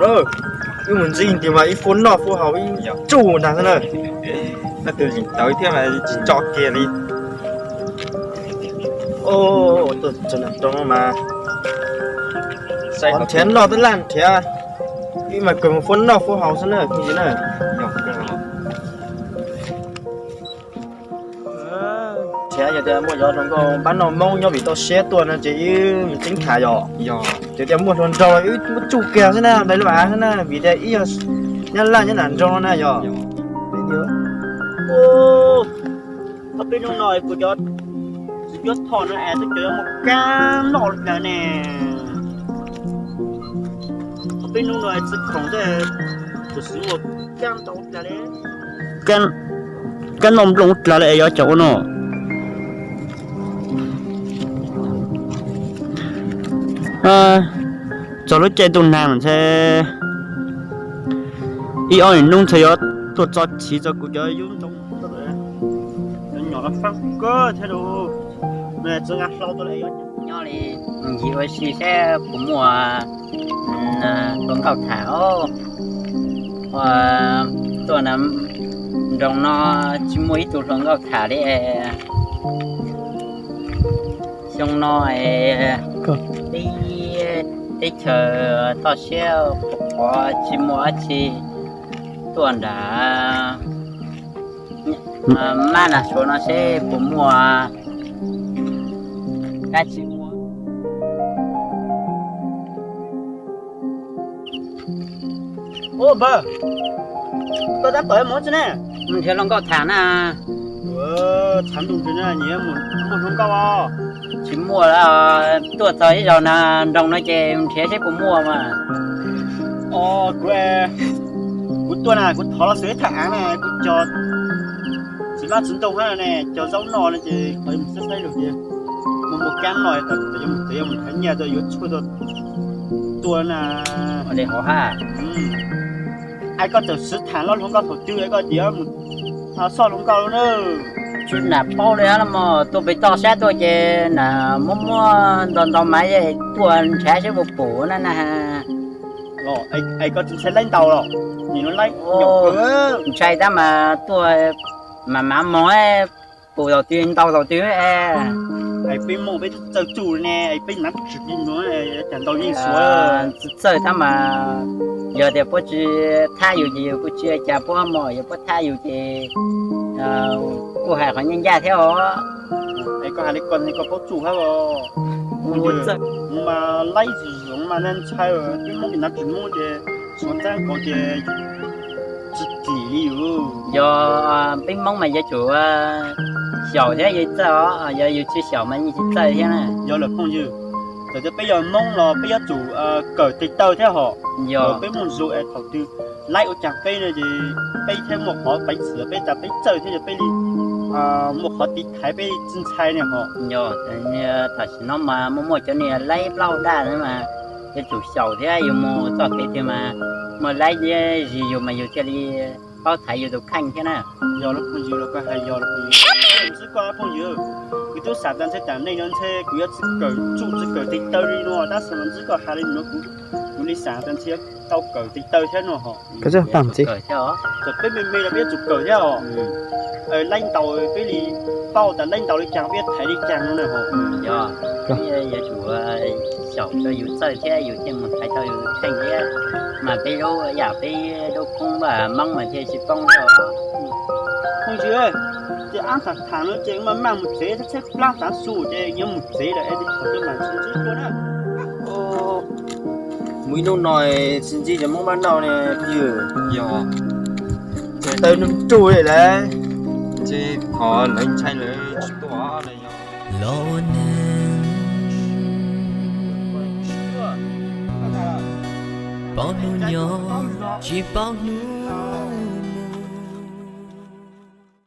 Wb mus ntxiv tias mas ib fuab noj fuab haus ib tsuj ntag xwb na. Tus zim tawv thiab mas tsis tso kiag li. Tuaj txog nram nroog no mas nrhiav noj twb laj nrhiav, wb mas kawg mus fuab noj fuab haus xwb na phooj ywg na. Nrhiav yog tias muaj cov hluas nkauj npab noj Hmoob nyob vim toj siab tuaj no ces wb mus ceeb tham yom. Yog tias muaj hluas nraug wb muab tsuj kiag xwb na, ntais lub av xwb na, vim tias ib yog nyob laj nyob nram nroog no na yom. Ob peb hnub no kuv cov txiv cuab thoj no es twb cov muaj kab noj dlawg ne. Ob peb hnub no txiv khoom tej tus xiv muaj kab ntau dlawg li. Kab noj nplooj dlawg li es yuav cov ua no. Txog lub caij ntuj nag mas ntshe ib ob hnub ntshe yuav tuaj txo chiv txog kuv cov yub ntoo. Nyom no fab kawg thiab lauj. Txiv nqa hlau tuaj li, nyob li ncig ua si seb puas muaj hluas nkauj tham os. Tuaj nroog no tsis muaj ib tug hluas nkauj tham li. Xyoo no es teb chaws toj siab qhuav qhuav tsis muaj dab tsi tuaj nram mab nag suav no seb puas muaj dab tsi ua. Ub npawg, koj tab tom mus tsi ne? Mus nrhiav hluas nkauj tham na. Tshav ntuj ntshe nyias muaj hluas nkauj os. Tsis muaj, tuaj txog ib zaug na, nroog no ces nrhiav seb puas muaj mas. Kuv, kuv tuaj na, kuv thov los xwb thaj av na, kuv cog txiv mab txiv ntoo hab ne, cog zaub noj no ces qhov mus saib saib lug ces muaj muaj kab no, yuav mus txev yuav mus nrhiav nyiaj yuav tshuaj tuaj na. Li hov hab. Es koj txawm xwv tham los hluas nkauj thaum twg es koj tias mus soj hluas nkauj na. Tsis nam paub li los mas, tuaj pem toj sab tuaj ces nam muab muab ntau ntau mas tuaj nrhiav seb puas pum na na. Es koj tsis ntshai laib ntaus los? Ntshai tab mas tuaj mas mam moog, pum thaum twg ntau thaum twg. Es peb Moob peb txawj tsuj ne, es peb nav tsis pib nuav, cas ntau yeej suav. Txawj tab mas, yog tias puab tsis thab yus ces yus kuj tsis ua cas, puab mos yog puab thab yus ces kuj hais qhov ncaj ncaj thiab os. Es koj hais li ko koj paub tsuj hab os. Mus mas laib tsis zoo mas ntshai, peb Moob peb nav tsis Moob ces suav txab nkaus ces tsis kim li yus. Yog peb Moob mas yuav tsum xyaum thiab yeej txawj os, yog yus tsis xyaum mas yeej tsis txawj thiab na. Yog lawm phooj ywg, txawm tias peb yog Moob los peb yuav tsum kawm tes taw thiab hos. Yog peb Moob zoo es thaum twg laib ua cas peb no ces peb thiaj muaj qhov peev xwm, peb tas peb txawj thiab yog peb li muaj qhov tiv thaiv peb tsis ntshai ne hos. Yog, tam sim no mas muaj muaj cov niag laib plaub daj mas yuav tsum xyaum thiab, yus mus txoj kev twg mas muaj laib zis yus mas yus thiaj li paub thaiv yus tus kheej thiab na. Yog lub phooj ywg los koj hais yog lub phooj ywg. Xwb koj phooj ywg, kuv twb xav tas ntshe tam neej no ntshe kuv yuav tsis kawm tsuj tsis kawm tes taw li no, tab sis mas ntshe koj hais li no kuv, kuv li xav tas ntshe tau kawm tes taw thiab no hos. Txawm peb me me los peb yuav tsum kawm thiab os. Laib ntaus peb li paub tas laib ntaus li cas peb yuav thaiv li cas no na hos. Yog, peb yuav tsum xyaum rau yus txawj thiab yus thiaj mus thaiv tau yus tus kheej thiab. Mas peb lub yam peb lub koob Moob mas thiaj tsis poob thiab os. Phooj ywg, ces ab tham tham no ces maj maj mus tsev, txhiab plaab tav su ces yuav mus tsev lawm es thaum twg mam sib ntsib dua na. Mus ib hnub no sib ntsib cov Moob mab noj ne phooj ywg. Yog, taw nruj nruj li lawm, ntshe qhov lawv ntshai lawv tsis tuaj na yog. Los ua neeg paub hnub nyob tsis paub hnub